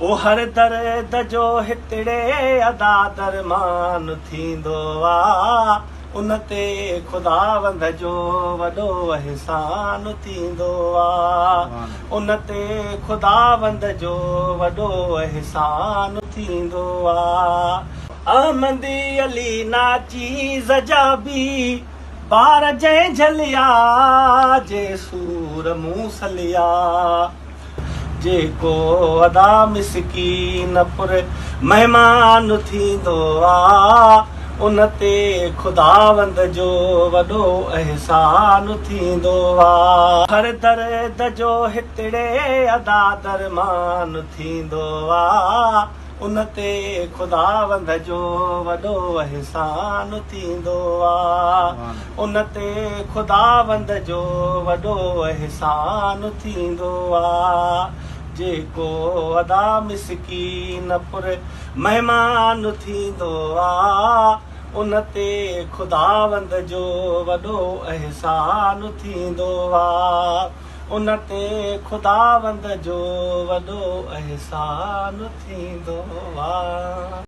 او هر درد جو هتڙي ادا درمان ٿيندو آ، ان تي خداوند جو وڏو احسان ٿيندو آ، ان تي خداوند جو وڏو احسان ٿيندو آ. احمدي علي ناچيز جا بي بار جنهن جهليا، جي سور مون سليا. جيڪو ادا مسڪين پر مهمان ٿيندو آ، ان تي خداوند جو وڏو احسان ٿيندو آ. هر درد جو هتڙي ادا درمان ٿيندو آ، ان تي خداوند جو وڏو احسان ٿيندو آ، ان تي خداوند جو وڏو احسان ٿيندو آ. جيڪو ادا مسڪين پر مهمان ٿيندو آ، ان تي خداوند جو وڏو احسان ٿيندو آ. ان تي خداوند جو وڏو احسان ٿيندو آ.